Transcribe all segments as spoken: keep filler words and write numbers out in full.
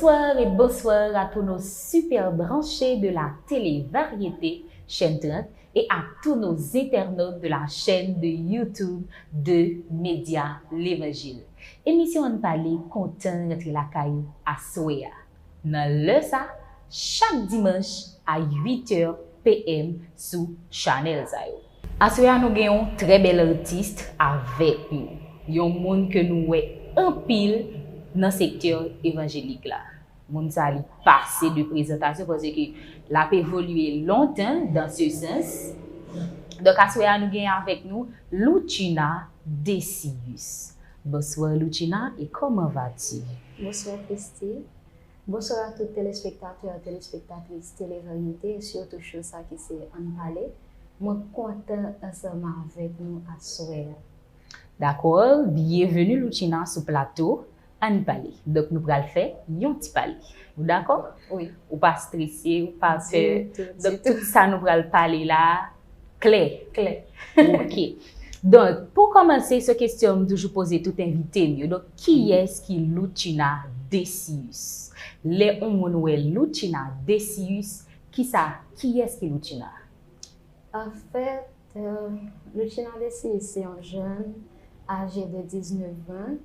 Bonsoir et bonsoir à tous nos super branchés de la télé variété, chaîne trente, et à tous nos internautes de la chaîne de YouTube de Média L'Évangile. Emisyon Ann Pale kontan rantre lakay ou aswè a. Nan lè sa, chak dimanch a uit è P M sou chanèl sa yo. Aswè a nou gen yon trè bèl atis avèk nou. Yon moun ke nou wè anpil nan sektè evanjelik la. Moun sa li pase de prezantasyon paske l ap evolye lontan dans ce sens. Donk aswè a nou gen avèk nou Loutchina Decius. Bonsoir Loutchina, et comment vas-tu? Bonsoir Christy. Bonsoir à tous téléspectateurs et téléspectatrices Télé Variété et surtout show sa ki se Ann Pale. Mwen kontan ansanm avèk nou aswè a. Dakò, byenveni Loutchina sou plato Ann Pale. Donk nou pral fè yon ti pale. Ou dakò? Wi. Ou pa strese, ou pa pè. Ditou, Donk ditou. Tout sa nou pral pale la klè. Klè. Ok. Donk, pou kòmanse, se kesyon m toujou poze tout envite m yo. Donk, kiyès ki Loutchina Decius? Lè yon moun wè Loutchina Decius, kisa, kiyès ki Loutchina? Anfèt, euh, Loutchina Decius se yon jèn aje de diznèf an,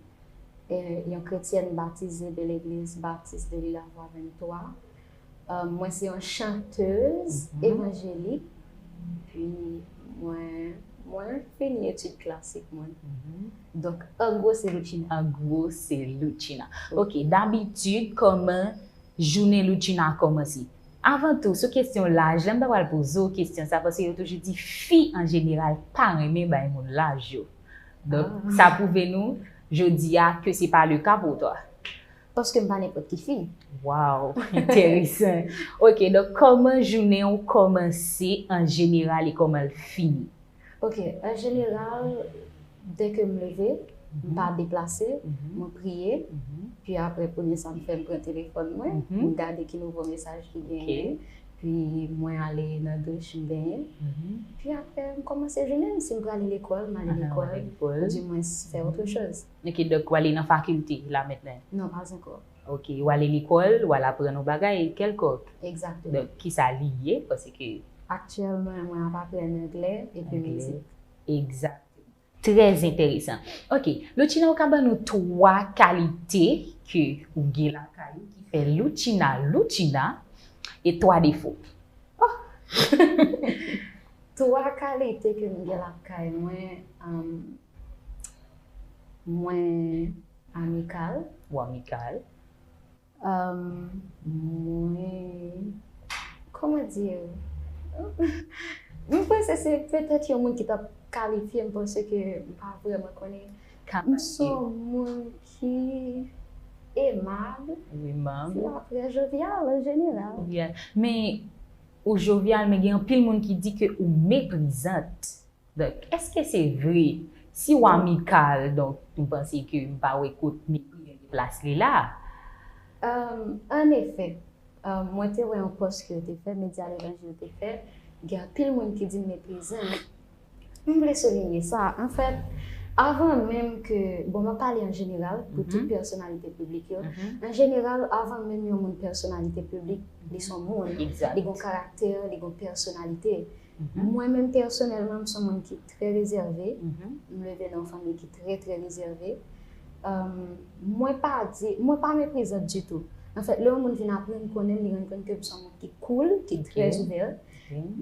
euh, yon kretyèn batize de Legliz Batis de Lilavois venntwa. Euh, mwen se yon chantèz evanjelik, pi mwen, mwen fini etid klasik mwen. Donk, an gwo, se Loutchina. An gwo, se Loutchina. Ok, dabitid, kòman jounen Loutchina kòmanse? Avan tou, sou kesyon laj la, m ta pral poze w kesyon sa, paske yo toujou di fi an jeneral pa renmen bay moun laj yo. Donk, sa pwouve nou, jodi a, ke se pa le ka pou twa. Paske m pa nenpòt ki fi. Wow, enteresan. Ok, donk, kòman jounen w kòmanse an jeneral e kòman l fini? Ok, an jeneral, dèke m leve, m pa deplase, mwen priye, pi apre premye sa m fè, m pran telefòn mwen, m gade ki nouvo mesaj ki genyen, pi mwen ale nan douch, m benyen, pi apre m kòmanse jounen m, si m prale lekòl, m ale lekòl, ou dimwens fè otre choz. Ok, donk w ale nan fakilte la mentnan? Non, pas encore. Ok, w ale lekòl, w al aprann yon bagay kèlkòk. Egzakteman. Donk, kisa li ye? Paske Aktyèlman, mwen ap aprann anglè epi mizik. Egzakteman. Trè enteresan. Ok, Loutchina, ou ka ban nou twa kalite ke ou gen lakay ou ki fè Loutchina Loutchina e twa defo? Twa kalite ke m gen lakay mwen, um, mwen amikal. Ou amikal. Um, mwen, kòman di? M panse se petèt yon moun ki t ap kalifye m paske m pa vrèman konnen. M se yon moun ki emab, Emab. Pi apre jovyal an jeneral. Jovyal. Men, ou jovyal, men gen anpil moun ki di ke ou meprizant. Donk, èske se vre? Si w amikal, donk, m panse ke m pa wè kot mepri gen plas li la. Um, an efè, um, mwen te wè yon pòs ke yo te fè, Medya Levanjil te fè, gen anpil moun ki di m meprizan. M vle soulinye sa. Anfèt, avan menm ke, bon, mwen pale an jeneral, pou tout pèsonalite piblik yo. An jeneral, avan menm yon moun pèsonalite piblik, li se yon moun. Egzat. Li gen yon karaktè, li gen yon pèsonalite. Mwen menm pèsonèlman, m se yon moun ki trè rezève. M leve nan yon fanmi ki trè, trè rezève. Um, mwen pa di, mwen pa meprizant ditou. Anfèt, lè yon moun vin aprann konnen m, li rann kont ke m se yon moun ki cool, ki trè ouvè.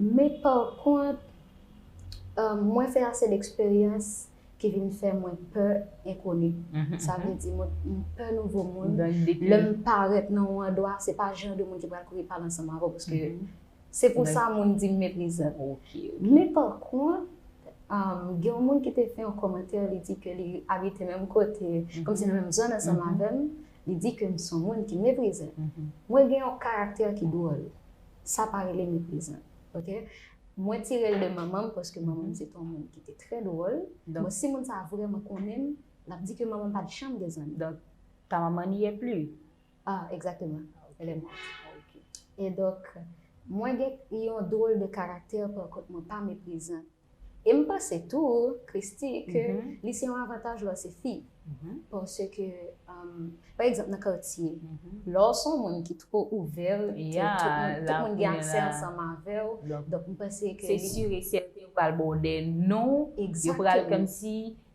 Men pa kont, um, mwen fè ase leksperyans ki vin fè mwen pè enkoni. Sa vle di, mwen, m pè nouvo moun. Lè m parèt nan yon andwa, se pa jan de moun ki pral kouri pale ansanm avè w, paske se pou sa moun di m meprizan. Ok, ok. Men pa kont, um, gen yon moun ki te fè yon kòmantè, li di ke li abite menm kote, kòmsi nan menm zòn ansanm avè m, li di ke m se yon moun ki meprizan. Mwen gen yon karaktè ki dwòl. Sa pa rele meprizan. Ok? Mwen tire l de manman m paske manman m se te yon moun ki te trè dwòl. Bon, si moun sa vrèman konnen m, l ap di ke manman m pa t janm gen zanmi. Donc, ta maman n'y est plus. Ah, exactement. Elle est morte. Ok. E donk, mwen gen yon dwòl de karaktè, pa kont mwen pa meprizan. E m panse tou, Christy, ke li se yon avantaj lè w se fi. Paske, um, pa egzanp, nan katye, lè w se yon moun ki twò ouvè, tout, tout moun gen aksè ansanm avè w. Donk, m panse ke se si e sèten yo pral ba w de non, yo pral kòmsi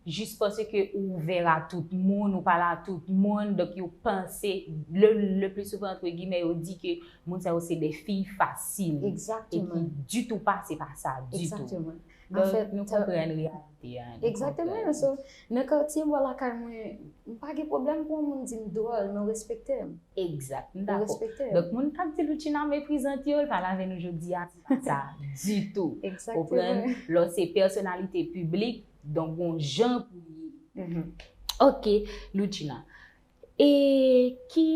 jis paske ou ouvè a tout moun, ou pale a tout moun, donk yo panse, le, le plus souvent, entre guillemets, yo di ke moun sa yo se de fi fasil. Epi ditou pa, se pa sa ditou. Donk, nou konprann reyalite a. Egzakteman. So, nan katye m, lakay mwen, m pa gen pwoblèm pou yon moun di m dwòl, men w respekte m. Egzak, m dakò. Donk, moun k ap di Loutchina meprizant yo, l pale avè nou jodi a, se pa sa ditou. Konprann? Lè w se pèsonalite piblik, donk, gon jan pou ye. Ok, Loutchina. E ki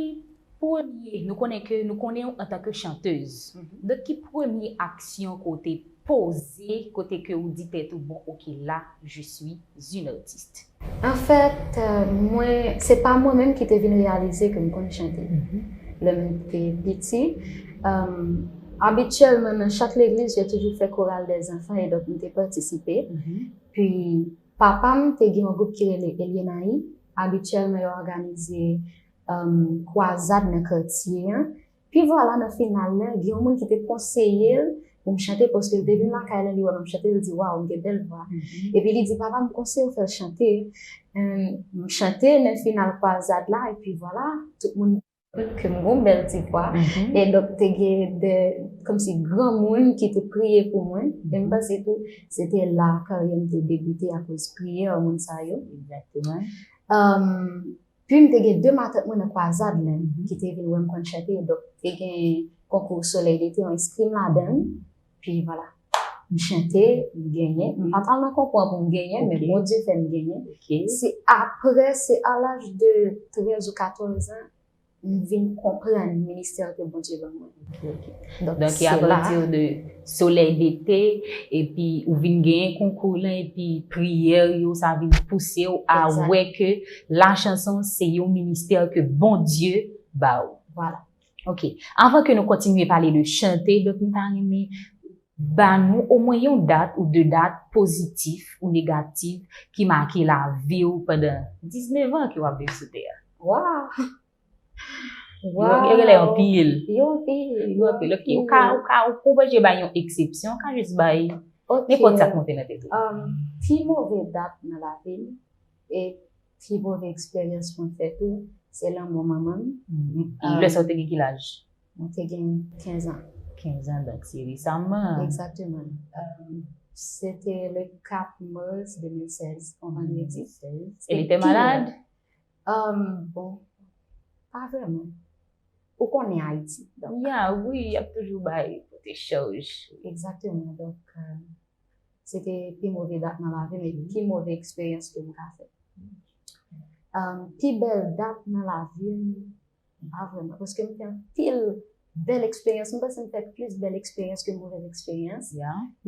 premye, nou konnen ke, nou konnen w antanke chantèz. Donk, ki premye aksyon ke w te poze, kote ke ou di tèt ou, bon, ok, la, je suis une artiste. Anfèt, euh, mwen, se pa mwen menm ki te vin reyalize ke m konn chante. Lè m te piti, um, abityèlman, nan chak legliz, yo toujou fè koral dè zanfan, e donk, m te patisipe. Pi, papa m te gen yon gwoup ki rele Elienay. Abityèlman, yo òganize, um, kwazad nan katye an. Pi vwala, nan final la, gen yon moun ki te konseye l pou m chante, paske l te vin lakay la, li wè m ap chante, li di, "Waw, ou gen bèl vwa." Epi li di, "Papa, m konseye w fè l chante." Em, m chante nan final kwazad la, epi vwala, tout moun ke m gon bèl ti vwa. E donk, te gen de, kòmsi granmoun ki te priye pou mwen. E m panse tou, se te la karyè m te debite akoz priyè moun sa yo. Egzakteman. Em, Pi m te gen de matant mwen nan kwazad la ki te vin wè m konn chante. Donk, te gen konkou Solèy dete, yon eskrim ladan l. Pi vwala. M chante, m genyen. M pa t al nan konkou an pou m genyen, men Bondye fè m genyen. Se apre, se a laj de trèz ou katòz an, m vin konprann ministè ke Bondye ban mwen. Donk, se la. Donk, e apati de Solèy dete, epi ou vin genyen konkou lan, epi priyè yo, sa vin pouse w a wè ke lachanson se yon ministè ke Bondye ba w. Vwala. Ok. Anvan ke nou kontinye pale de chante, donk, m ta renmen ba nou omwen yon dat ou de dat pozitif ou negatif ki make lavi w pandan diznèf an ke w ap viv sou tè a. Waw! Yo genlè anpil. Yo anpil. Yo anpil. Ok, ou ka, ou ka, ou pa oblije bay yon eksepsyon, ou ka jis bay nenpòt sa k monte nan tèt ou. Um, pi move dat nan lavi m, e pi move eksperyans mwen fè tou, se lanmò manman m. Lè sa ou te gen ki laj? Mwen te gen kenz an. Kenz an, donk se resaman. Egzakteman. Um, se te le kat mas de mil sèz, yon vandredi. Elle était malade? Um, bon, pa vrèman. Ou konnen Ayiti, donk. Ya, wi, y ap toujou bay pote chaj. Egzakteman. Donk, euh, se te pi move dat nan lavi m, e pi move eksperyans ke m ka fè. Um, pi bèl dat nan lavi m, pa vrèman, paske m fè anpil bèl eksperyans. M panse m fè plis bèl eksperyans ke movèz eksperyans.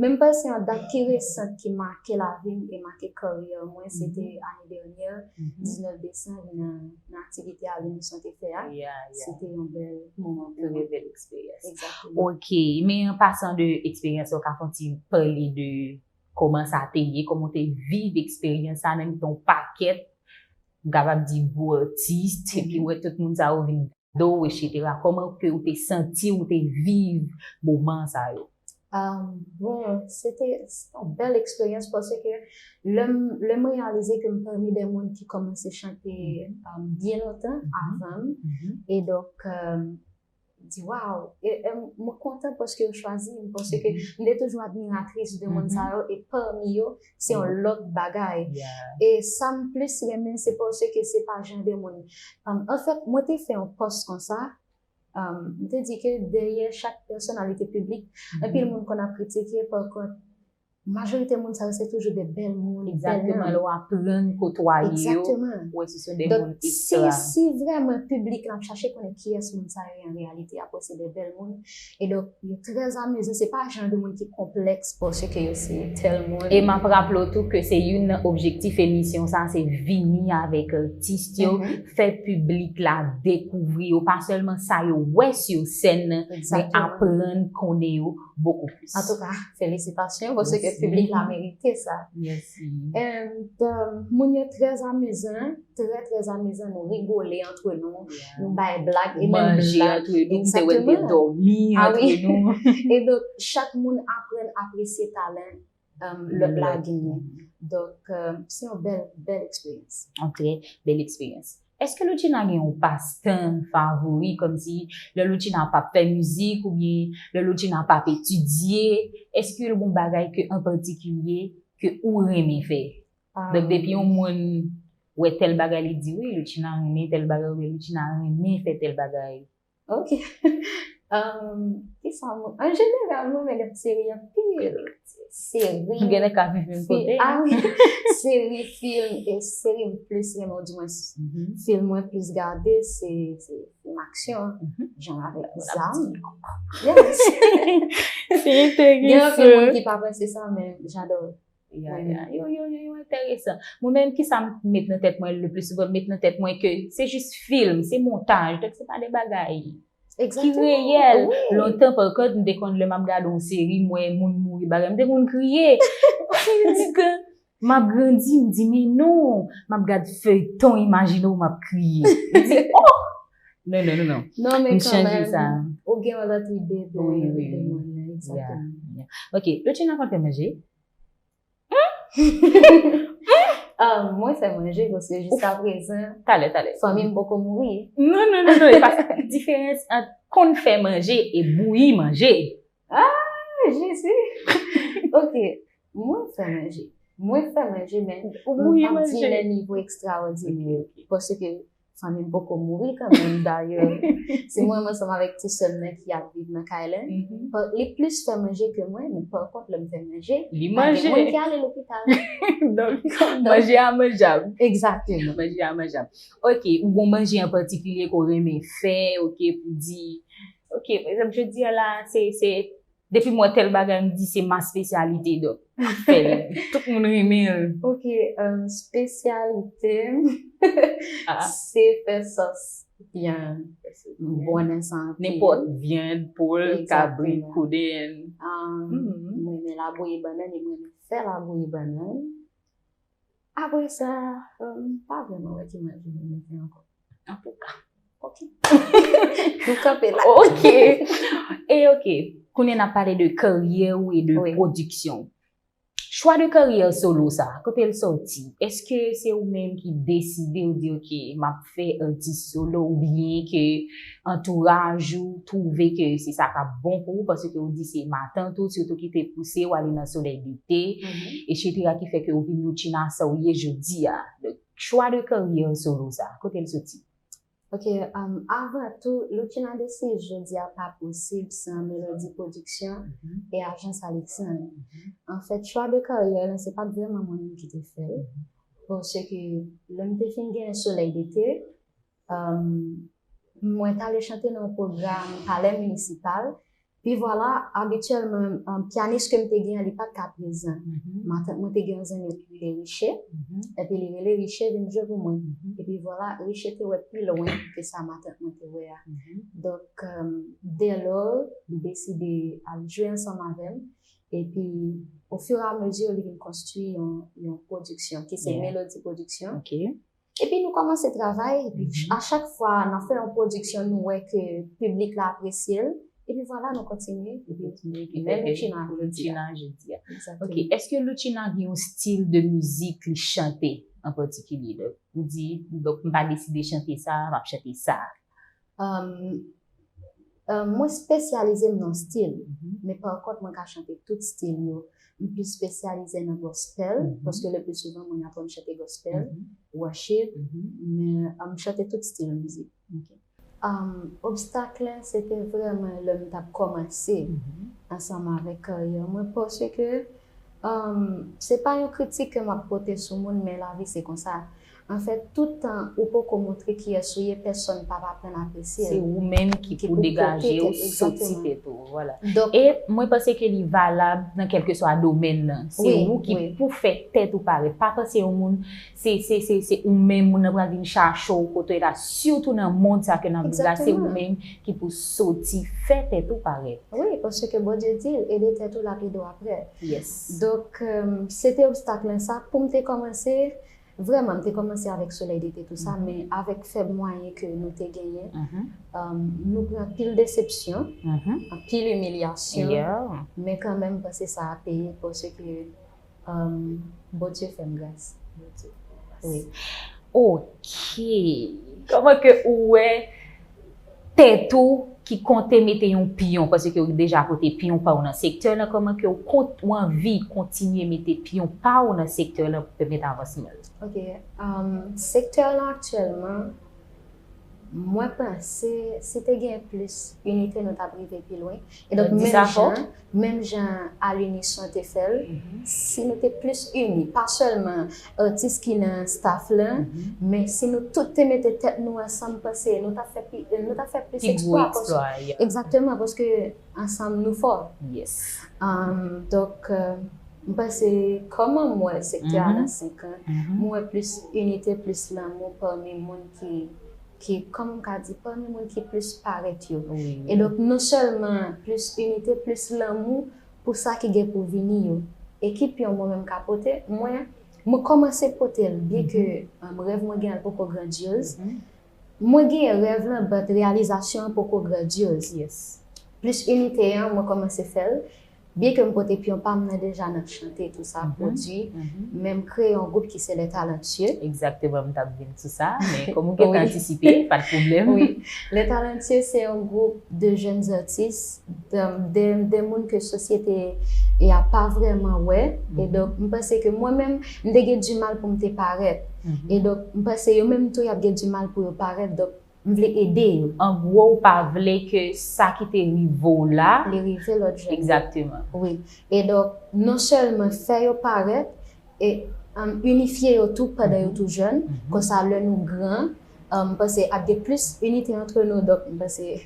Men m panse yon dat ki resan ki make lavi m e make karyè mwen, se te ane dènyè, diznèf desanm, nan, nan aktivite a Lemisyon te fè a. Se te yon bèl moman pou mwen. Trè bèl eksperyans. Egzakteman. Ok, men an pasan de eksperyans, ou ka fè yon ti pale de kòman sa te ye, kòman w te viv eksperyans sa, menm si yon pakèt, m kapab di, gwo atis, epi wè tout moun sa yo vin gade w, etsetera. Kòman ke ou te santi, ou te viv moman sa yo? Ah, bon, se te, se te yon bèl eksperyans paske lè m, lè m reyalize ke m pami de moun ki kòmanse chante, um, byen lontan avan m. E donk, um, di, "Waw!" E, e m, mwen kontan paske yo chwazi m, paske m te toujou admiratris de moun sa yo, e pami yo, se yon lòt bagay. E sa m plis renmen, se paske se pa jan de moun. Um, anfèt, mwen te fè yon pòs konsa, um, m te di ke dèyè chak pèsonalite piblik, anpil moun konn ap kritike, pa kont, majorite moun sa yo se toujou de bèl moun, bèl nanm. Egzakteman, lè w aprann kotwaye yo, ou wè se, se de moun ekstra. Donk, si, si vrèman piblik la ap chache konnen kiyès moun sa yo ye an reyalite, apre se de bèl moun. E donk, yo trè amizan, se pa jan de moun ki konplèks paske yo se tèl moun. E m ap raple w tou ke se youn nan objektif emisyon sa, se vini avèk atis yo, fè piblik la dekouvri yo, pa sèlman sa yo wè sou sèn nan, men aprann konnen yo, beaucoup plus. An tou ka, felisitasyon, paske piblik la merite sa. Merci. And, um, moun yo trè amizan, trè, trè amizan, nou rigole antre nou, nou bay blag, e menm Manje blag. Antre nou, m te wè n te dòmi Ah antre oui. Nou. E donk, chak moun aprann apresye talan um, lòt la genyen. Donk, um, se yon bèl, bèl eksperyans. Ok, bèl eksperyans. Èske Loutchina gen yon pastan favori, kòmsi lè Loutchina p ap fè mizik oubyen lè Loutchina p ap etidye, èske l gen yon bagay ke an patikilye ke ou renmen fè? Donk depi yon moun wè tèl bagay, li di wi, Loutchina renmen tèl bagay oubyen Loutchina renmen fè tèl bagay. Ok. Um, kisa mwen, an jeneral, mwen renmen gad seri anpil. Seri. Ou genlè ka viv menm kote. Ah wi. Seri, fim, e seri m plis renmen, ou di mwen, fim mwen plis gade, se se fim aksyon, jan avèk zam. Yes. Se enteresan. Gen anpil moun ki pa panse sa, men j'adore. Yeah, yeah. Yo, yo, yo, yo enteresan. Mwen menm, kisa m met nan tèt mwen le pli souvan, m met nan tèt mwen ke se jis fim, se montaj, donk se pa de bagay ki reyèl. Lontan, pa kont, m te konn lè m ap gade yon seri, m wè moun mouri, bagay, m te konn kriye. M di ke m ap grandi, m di, men non, m ap gade feyton, imajine w, m ap kriye. M di, oh! Non, non, non, non. Non, men M chanje kanmenm, sa. Ou gen yon lòt ide de, Wi, wi, de wi. moun nan, egzakteman. Ok, Loutchina konn fè manje? Ah, mwen fè manje, paske jiska prezan, Talè, talè. Fanmi m poko mouri. Non, non, non, non, e pa sa. Diferans ant konn fè manje e bouyi manje. Ah, Jezi! Ok, mwen fè manje. Mwen fè manje, men Ou mwen bouyi pa di manje. nan nivo ekstraòdinè. Paske fanmi m poko mouri kanmenm, dayè. Se mwen ansanm avèk ti sè m nan ki ap viv nan kay la. Pa- Li plis fè manje ke mwen, men pa kont lè m fè manje, Li pa gen manje. Moun ki ale lopital. Donk, manje a manjab. Egzakteman. Manje a manjab. Ok, ou gen yon manje an patikilye ke w renmen fè, ok, pou di, ok, pa egzanp, jodi a la, se, se, depi m wè tèl bagay, m di se ma spesyalite, donk, m ap fè l. Tout moun renmen l. Ok, um, spesyalite m, Ah. Se fè sòs vyann. Bon nan sa anpil. Nenpòt vyann, poul, kabrit, Egzakteman. Kodenn. Um, Mhm. Mwen renmen labouyi bannann, e mwen renmen fè labouyi bannann. Apre sa, um, pa vrèman wè ki manje mwen renmen fè ankò. Antouka. Ok. Nou kanpe la. Ok. E ok. Kounye a n ap pale de karyè ou e de Wi. Pwodiksyon. Chwa de karyè solo sa, kote l sòti? Èske se ou menm ki deside, ou di, ok, m ap fè atis solo, oubyen ke antouraj ou twouve ke se sa k ap bon pou ou, paske ou di se matant ou, sitou ki te pouse w ale nan Solèy dete, Mhm. etsetera, ki fè ke ou vin Loutchina sa ou ye jodi a. Donk, chwa de karyè solo sa, kote l sòti? Ok, um, avan tou, Loutchina Desir jodi a pa posib san Melody Production e Ajans Alexandre. Anfèt, chwa de karyè la, se pa t vrèman mwen menm ki te fè l. Paske lè m te fin gen Solèy dete, um, mwen t ale chante nan yon pwogram Palè Minisipal. Pi vwala, abityèlman, um, pyanis ke m te gen an, li pa t ka prezan. Matant mwen te gen yon zanmi ki rele Riche, epi li rele Riche vin jwe pou mwen. Epi vwala, Riche te wè pi lwen ke sa matant mwen te wè a. Donk, um, dèlò, li deside al jwe ansanm avè m. Epi, ofiramezi, li vin konstwi yon, yon pwodiksyon, ki se Yeah. Melody Production. Ok. Epi nou kòmanse travay, epi a chak fwa n ap fè yon pwodiksyon, nou wè ke piblik la apresye l, epi vwala, nou kontinye, epi menm Loutchina jodi a. Loutchina jodi a. Ok, Egzakteman. Èske Loutchina gen yon stil de mizik li chante an patikilye? Donk, ou di, donk, m pa deside chante sa, m ap chante sa. Um, um, mwen espesyalize m nan stil, men pa kont mwen ka chante tout stil yo. M plis espesyalize nan gospel, paske le pli souvan mwen aprann chante gospel, worship, men um, m chante tout stil mizik. Um, obstak la, se te vrèman lè m t ap kòmanse ansanm avèk karyè mwen, paske um, se pa yon kritik ke m ap pote sou moun, men lavi se konsa. Anfèt, tout tan ou poko montre kiyès ou ye, pèsonn p ap aprann apresye l. Se ou menm ki Ki pou pou degaje pote w, tèt, soti egzakteman. Tèt ou. Vwala. Donk, E mwen panse ke li valab nan kèlkeswa domèn nan. Se Wi, ou ki wi. pou fè tèt ou parèt. Pa panse yon moun, se, se, se, se ou menm, moun nan pral vin chache w kote w ye la. Sitou nan mond sa ke n ap viv la, se ou Egzakteman. Menm ki pou soti fè tèt ou parèt. Wi, paske Bondye di l, ede tèt ou l ap ede w aprè. Yes. Donk, euh, se te obstak lan sa pou m te kòmanse, vrèman, m te kòmanse avèk solidite tou sa, men avèk fèb mwayen ke nou te genyen, Mhm. euh, nou pran anpil desepsyon, Mhm. anpil imilyasyon, Yeah. men kanmenm, m panse sa a peye, paske, euh, Bondye fè m gras. Bondye fè m gras. Wi. Ok. Kòman ke ou wè tèt ou ki konte mete yon pyon, paske ou deja pote pyon pa w nan sektè lan, kòman ke ou kont, ou anvi kontinye mete pyon pa w nan sektè lan pou pèmèt avansman l? Ok, um, sektè lan aktyèlman, mwen panse si te gen plis inite, nou t ap rive pi lwen. E donk, Di menm sa fò. jan, menm jan Alunison te fè l, si nou te plis ini, pa sèlman atis ki nan staff lan, men si nou tout te mete tèt nou ansanm, panse nou t ap fè pi, nou t ap fè plis Pi gwo eksplwa, paske, eksplwa, yeah. Egzakteman, paske ansanm nou fò. Yes. Um, donk, euh, m panse, kòman m wè sektè a nan senk an, m wè plis inite, plis lanmou pami moun ki, ki, kòman m ka di, pami moun ki plis parèt yo. Wi. E donk, non sèlman plis inite, plis lanmou pou sa ki gen pou vini yo. E ki pyon mwen menm ka pote, mwen, mwen kòmanse pote l, byen ke, um, rèv mwen gen an poko grandyoz. Mwen genyen rèv lan, but reyalizasyon an poko grandyoz. Yes. Plis inite an, mwen kòmanse fè l. Byen ke m pote pyon pa m nan deja nan chante, tou sa, pwodui, men m kreye yon gwoup ki se Les Talentueux. Egzakteman, m t ap vin sou sa, men kòm ou gentan Wi. Antisipe, pa de pwoblèm. Wi. Les Talentueux, se yon gwoup de jeunes artistes, de, de, de moun ke sosyete y a pa vrèman wè. E donk, m panse ke mwen menm, m te gen di mal pou m te parèt. E donk, m panse yo menm tou, y ap gen di mal pou yo parèt. Donk, m vle ede yo. An gwo, ou pa vle ke sa ki te rive w la. Li rive lòt jèn. Egzakteman. Wi. E donk, non sèlman fè yo parèt, e um, inifye yo tou pandan yo tou jèn. Konsa, lè nou gran, um, m panse ap gen plis inite antre nou. Donk, m panse,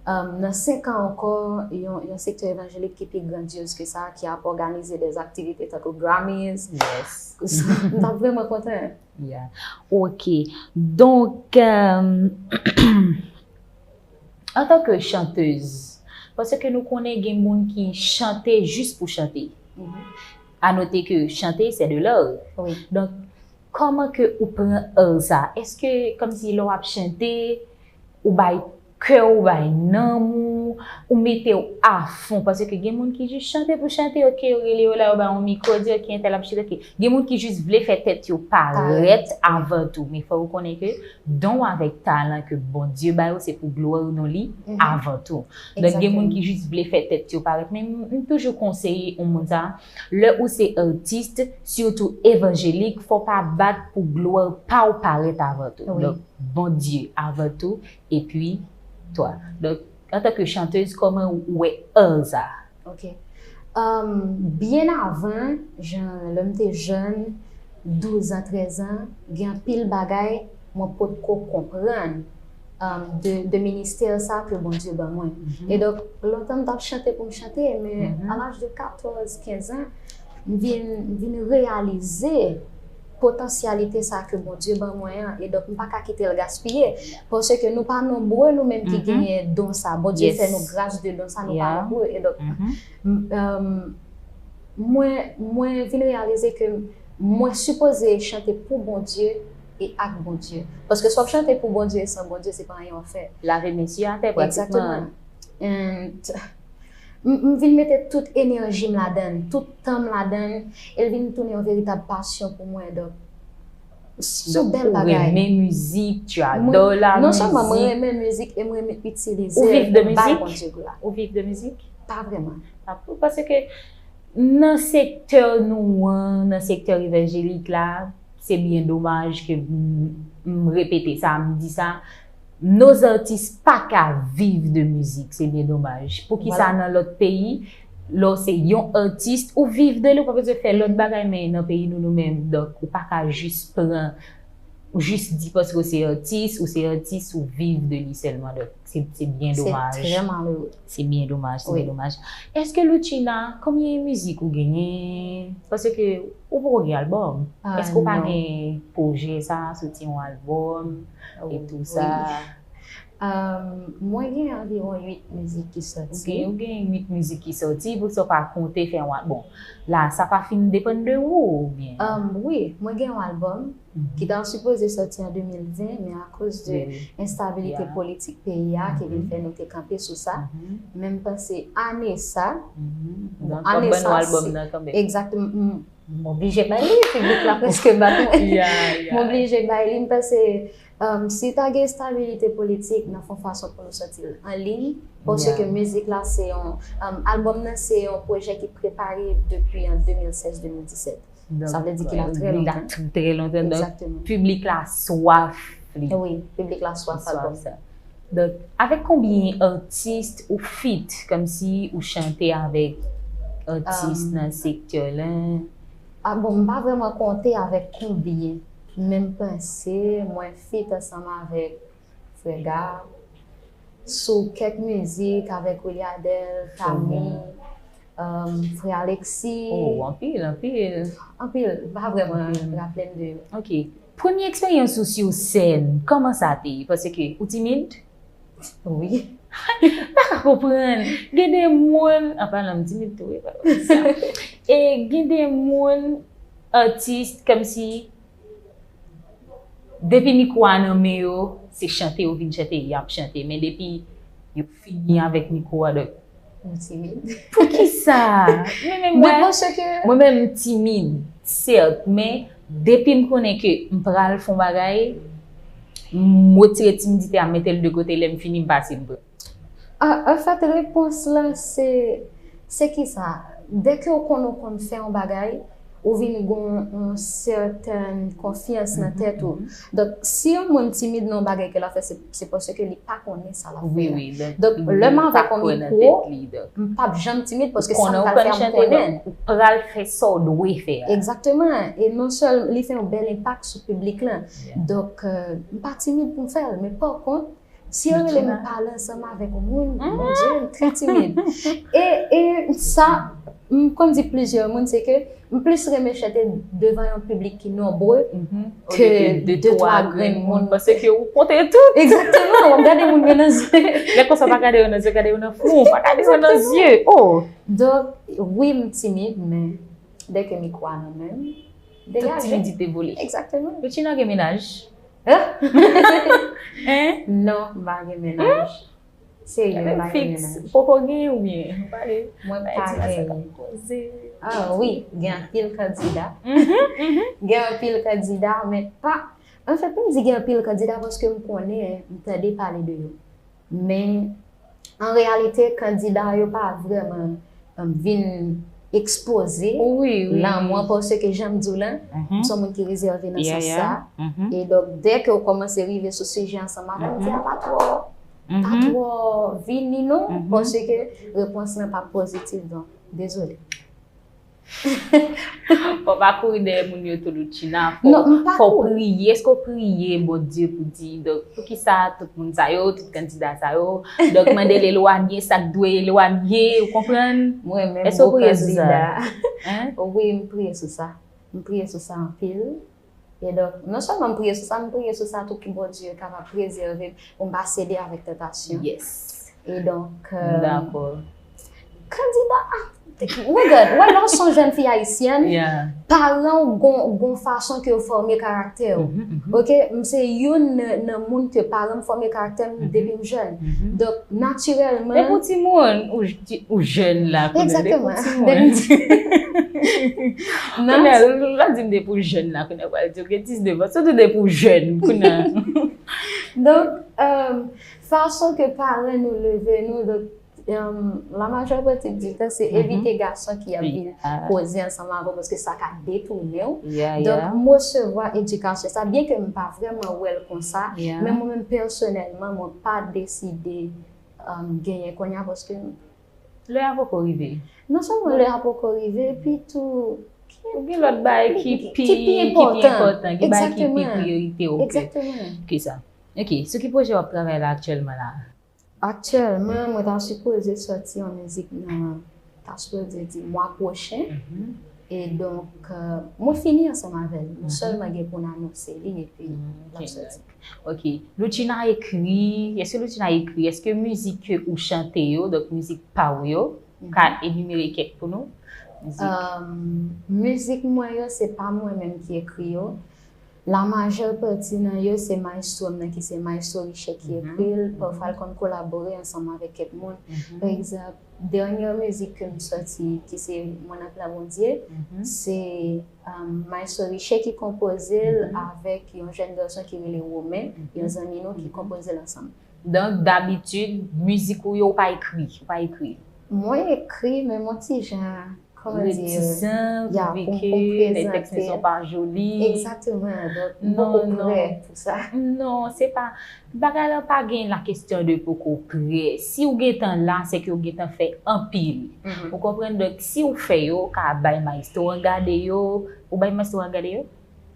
um, nan senk an ankò, yon, yon sektè evanjelik ki pi grandyoz ke sa, ki ap òganize de aktivite tankou Grammys. Yes. M t ap vrèman kontan. Yeah. Ok. Donk, euh, antanke chantèz, paske nou konnen gen moun ki chante jis pou chante. A note ke chante, c'est de l'art. Wi. Donk, kòman ke ou pran art sa? Èske, kòmsi lè w ap chante, ou bay kè w, ou bay nanm ou, ou mete w afon? Paske gen moun ki jis chante pou chante, ok, yo rele yo la, yo bay yon mikwo, di, ok, entèl ap chante, ok. Gen moun ki jis vle fè tèt yo parèt avan tou. Men fò ou konnen ke don avèk talan ke Bondye ba yo, se pou glwa non li avan tou. Donk, gen moun ki jis vle fè tèt yo parèt. Men m, m toujou konseye yon moun sa, lè ou se atis, sitou evanjelik, fò pa bat pou glwa pa w parèt avan tou. Wi. Donk, Bondye avan tou, epi twa. Donk, antanke chantèz, kòman ou wè art sa? Ok. Um, byen avan, jan lè m te jèn, douz an, trèz an, gen anpil bagay mwen potko konprann, um, de, de ministè sa ke Bondye ban mwen. E donk, lontan m t ap chante pou m chante, men a laj de katòz, kenz an, m vin, m vin reyalize potansyalite sa ke Bondye ban mwen an, e donk m pa ka kite l gaspiye, paske nou pa nonbre nou menm ki genyen don sa. Bondye fè nou gras de don sa, nou pa nonbre, e donk, m, um, mwen, mwen vin reyalize ke mwen sipoze chante pou Bondye e ak Bondye. Paske si w ap chante pou Bondye e san Bondye, se pa anyen w ap fè. Lave men sou atè, pratikman. Egzakteman. And m, m vin mete tout enèji m ladan l, tout tan m ladan l, e l vin tounen yon veritab pasyon pou mwen. Donk, se yon bèl bagay. Renmen mizik, tu adores la musique. Non sèlman mwen renmen mizik e mwen renmen itilize Ou viv de l pou bay mizik? Bondye glwa. Ou viv de mizik? Pa vrèman. Paske nan sektè nou an, nan sektè evanjelik la, se byen domaj ke m, m repete sa, m di sa, nos artistes pa ka viv de mizik, se byen domaj. Poukisa nan lòt peyi, lè w se yon atis, ou viv de li, ou pa bezwen fè lòt bagay, men nan peyi nou, nou menm, donk, ou pa ka jis pran Ou jis di paske w se atis, ou se atis, ou viv de li sèlman. Donk, se, se byen Se domaj. Trè malere. Se byen domaj, se Wi. Byen domaj. Èske Loutchina, konbyen mizik ou genyen? Paske ou poko gen albòm. Ah, Èske ou pa non. Gen pwojè sa, soti yon albòm e tou sa? Um, mwen gen anviwon uit mizik ki Ou sòti. Gen, ou gen uit mizik ki sòti, pou sa w pa konte fè yon al-, bon, la, sa pa fin depann de ou, oubyen? Um, wi, mwen gen yon albòm ki ta sipoze sòti an de mil ven, men akoz de Wi, wi. enstabilite Yeah. Politik peyi a ki vin Mhm. Fè nou te kanpe sou sa. Mhm. Men m panse ane sa, Mhm. bon, Donk, ane w ap ban nou sa, albòm si- nan kanmenm. Egzakteman. M, m oblije bay li, piblik la prèske bat mwen. Yeah, yeah. M oblije bay li, m panse, um, si ta gen estabilite politik, nan fon fason pou nou sòti l an liy, paske Yeah. Mizik la se yon, um, albòm nan se yon pwojè ki prepare depi an de mil sèz, de mil disèt. Sa vle di ki la trè Li la lontan. Trè lontan. Donk, Egzakteman. Piblik la swaf li. Wi, piblik la swaf Swaf albòm. Sa. Donk, avèk konbyen atis ou feat, kòmsi ou chante avèk atis Um, nan sektè la? Ah, bon, m pa vrèman konte avèk konbyen, men m panse mwen feat ansanm avèk Frè Ga, sou kèk mizik avèk Willy Adèle, Tami, um, Frè Alexis, Oh, anpil, anpil. Anpil, m pa vrèman raple m de yo. Ok. Premye eksperyans ou sou sèn, kòman sa te ye? Paske ou timid? Wi. Pa ka konprann. Gen de moun, an palan m timid tou, wi, pa sa. E gen de moun, atis, kòmsi, depi mikwo a nan men yo, se chante yo vin chante, y ap chante. Men depi yo fini avèk mikwo a, donk, M timid. Poukisa? Men, men Mwen mwen, panse ke mwen menm m timid, sèt, men depi m konnen ke m pral fè yon bagay, m retire timidite a, m mete l de kote, lè m fini, m pase, m pran. Ah, anfèt, repons la, se, se ki sa? Dèke w konn ou konn fè yon bagay, ou vin gon yon sètèn konfyans nan tèt ou. Donk, si yon moun timid nan yon bagay ke l ap fè, se, se paske li pa konnen sa l ap fè. Wi, wi. Donk, Donk, li lè m pa avèk yon kwè nan mikwo, tèt li, donk. M p ap janm timid paske Ou sa m konnen, ou pral fè konn a m chante, konnen. Donk, ou pral fè sa w dwe fè a. Egzakteman. E non sèl li fè yon bèl enpak sou piblik lan. Donk, euh, m pa timid pou m fè l. Men pa kont, si yo rele m pale ansanm avèk yon moun, mon Dieu, m trè timid. E, e sa, m konn di plizyè moun, se ke m plis renmen chante devan yon piblik ki nonbre ke de twa grenn moun. Paske ou konte tout. Egzakteman, w ap gade moun yo nan zye. Lè konsa pa gade yo nan zye, gade yo nan fwon, pa gade yo nan zye. Oh! Donk, wi, m timid, men dèke mikwo a nan men m, Tout degaje. Timidite vole. Egzakteman. Loutchina gen mennaj? Hein? Non, m pa gen mennaj. Serye, m pa gen Fiks, mennaj. Poko gen oubyen? Pale. Mwen Bay pa ti sa gen. K ap koze. Ah wi, gen anpil kandida. Mhm, mhm. Gen anpil kandida, men pa. Anfèt, m di gen anpil kandida paske m konnen, m tande pale de yo. Men, an reyalite, kandida yo pa vrèman, um, vin ekspoze Wi, wi. lanmou an paske jan m di w lan, Mhm. m se yon moun ki rezève nan Yeah, sans yeah. sa. Mhm. E donk, dèke w kòmanse rive sou sijè ansanm avè m, m di, "A, pa twò, pa Mhm. twò vini non," Mhm. paske repons lan pa pozitif, donk, dezole. Fò pa kouri dèyè moun yo tou, Loutchina. Fò, Non, m pa fò kouri. Priye. Èske w priye Bondye pou di, donk, poukisa tout moun sa yo, tout kandida sa yo? Donk, mande l elwanye sa k dwe elwanye, ou konprann? Mwen menm, Èske w bon priye sou sa? Kandida. Hein? Wi, m priye sou sa. M priye sou sa anpil. E donk, non sèlman m priye sou sa, m priye sou sa tou pou Bondye kapab prezève m, pou m pa sede avèk tantasyon. Yes. E donk, euh, Dakò. Kandida, ah, regarde, wè, lè w se yon jèn fi ayisyèn, Yeah. paran w gon, gon fason ke yo fòme karaktè w. Mhm, mhm. Ok, m se youn nan, nan moun ke paran m fòme karaktè m Mhm. depi m jèn. Mhm. Donk, natirèlman. Depi w timoun, ou, ou jèn la, kounye a, depi w Egzakteman. timoun. Depi m ti- Non, Kounye a, lè w di m depi w jèn la, kounye a, w pral di w gen diznèf an, sou tou depi w jèn, kounye a. Donk, euh, fason ke paran nou leve nou, donk, euh, la majorité du temps, se Mhm. evite gason ki ap vin Yeah. koze ansanm avè w, paske sa ka detounen w. Yeah, Donk, yeah. m resevwa edikasyon sa, byen ke m pa vrèman wè l konsa, Yeah. men mwen menm pèsonèlman, mwen pa deside, euh, genyen kounye a, paske Lè a poko rive. Non sèlman lè a poko rive, epi tou, Ou gen lòt bagay ki pi, ki pi enpòtan, gen bagay ki pi priyorite ke, ke sa. Ok, sou ki pwojè w ap travay la aktyèlman la? Aktyèlman, mwen ta sipoze sòti yon mizik nan, ta sipoze di mwa pwochen. E donk, euh, mwen fini ansanm avè l. Mwen sèlman gen pou n anonse li epi l ap sòti. Ok. Loutchina ekri, èske Loutchina ekri, èske mizik ke ou chante yo, donk mizik pa w yo, ou ka enimere kèk pou nou? Mizik. Um, mizik mwen yo, se pa mwen menm ki ekri yo. La majeure partie nan yo, se maestro m nan ki se maestro Richet ki ekri l. Pafwa l konn kolabore ansanm avèk kèk moun. Pa egzanp, dènye mizik ke m sòti, ki se Mwen nan plan Bondye, se, um, maestro Richet ki konpoze l avèk yon jèn gason ki rele Romain, yon zanmi nou ki konpoze l ansanm. Donk, dabitid, mizik ou yo, ou pa ekri, ou pa ekri? Mwen ekri, men m on ti jan, kòman di, retizan, ya, pou m, pou m prezante l. Lè tèks li pa joli. Egzakteman, donk, m poko prè pou sa. Non, se pa, bagay la pa gen la kesyon de poko prè. Si w gentan la, se ke w gentan fè anpil. Ou konprann? Donk, si w fè yo, w ka bay maestro an gade yo, ou bay maestro an gade yo?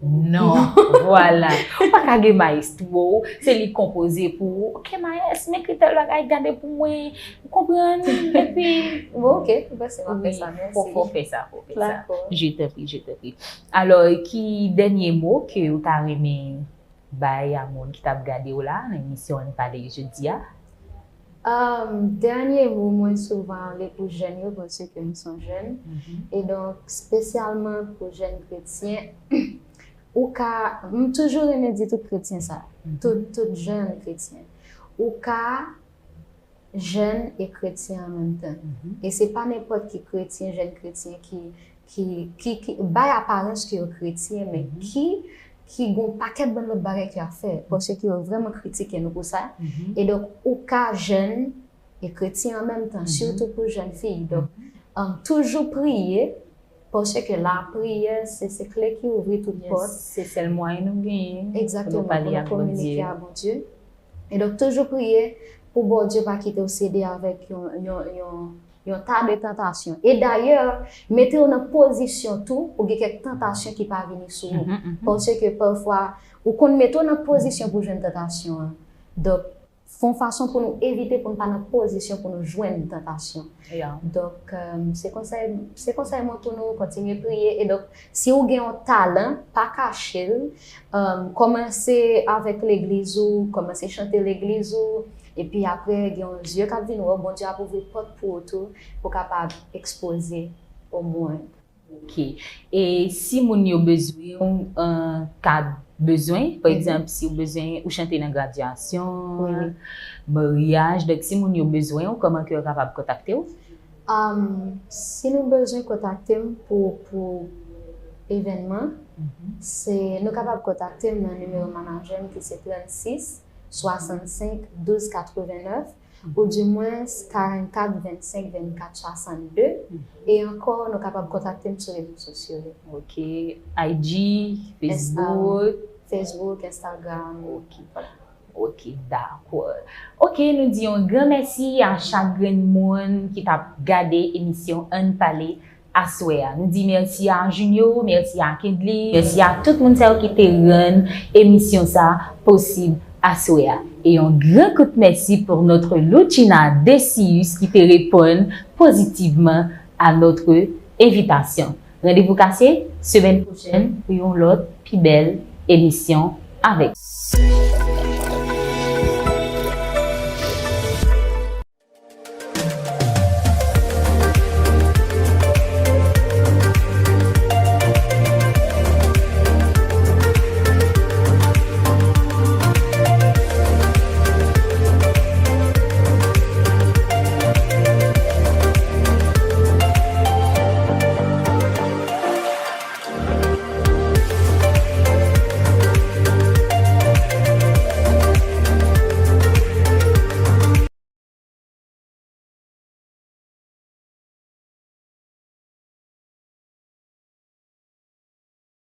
Non, vwala. Ou pa ka gen maestro, se li k konpoze pou ou. Ok, maes, m ekri tèl bagay, gade pou mwen. Ou konprann? Epi, bon, ok, m panse m ap fè sa, mèsi. Fò, fò fè sa, fò fè sa. Dakò. Je t'en prie, je t'en prie. Alò, ki dènye mo ke ou ta renmen bay a moun ki t ap gade w la nan emisyon Ann Pale jodi a? Um, dènye mo mwen souvan li pou jèn yo, paske m se yon jèn. E donk, espesyalman pou jèn kretyen, ou ka, m toujou renmen di tout kretyen sa, tout, tout jèn kretyen. Ou ka jèn e kretyen an menm tan. E se pa nenpòt ki kretyen, jèn kretyen ki, ki, ki, ki bay aparans ke yo kretyen, men ki, ki gon pakèt bann lòt bagay ke y ap fè, paske yo vrèman kritike nou pou sa. E donk, ou ka jèn e kretyen an menm tan, sitou pou jèn fi. Donk, um, toujou priye, paske lapriyè, se, se kle ki ouvri tout pòt. Se sèl mwayen nou genyen pou nou pale ak Bondye. Egzakteman, pou nou kominike ak Bondye. E donk, toujou priye pou Bondye pa kite w sede avèk yon, yon, yon, yon ta de tantasyon. E dayè, mete w nan pozisyon tou pou gen kèk tantasyon ki pa vini sou ou. Paske pafwa, ou konn mete w nan pozisyon pou jwenn tantasyon an. Donk, fè yon fason pou nou evite pou n pa nan pozisyon pou nou jwenn tantasyon. Donk, um, se konsèy, se konsèy mwen pou nou kontinye priye. E donk, si w gen yon talan, pa kache l. Um, kòmanse avèk legliz ou, kòmanse chante legliz ou. Epi apre, gen yon zye k ap vin wè w, Bondye ap ouvri pòt pou ou tou, pou w kapab ekspoze o mond. Ok. E si moun yo bezwen w, an ka bezwen, pa egzanp, si w bezwen, ou chante nan gradyasyon, maryaj, donk si moun yo bezwen w, kòman ke yo kapab kontakte w? Um, si nou bezwen kontakte m pou, pou evènman, se, nou kapab kontakte m nan nimewo manajè m ki se trannsis swasannsenk douz katrevennnèf, oudimwens karannkat vennsenk vennkat swasannde. E ankò, nou kapab kontakte m sou rezo sosyo yo. Ok, I G, Facebook. Facebook, Instagram. Ok. Vwala. Ok, dakò. Ok, nou di yon gran mèsi a chak grenn moun ki t ap gade emisyon Ann Pale aswè a. Nou di mèsi a Junio, mèsi a Kendly, mèsi a tout moun sa yo ki te rann emisyon sa posib aswè a. E yon gran kout mèsi pou notre Loutchina Decius ki te reponn pozitivman a notre envitasyon. Randevou kase semèn pwochèn pou yon lòt pi bèl emisyon avèk.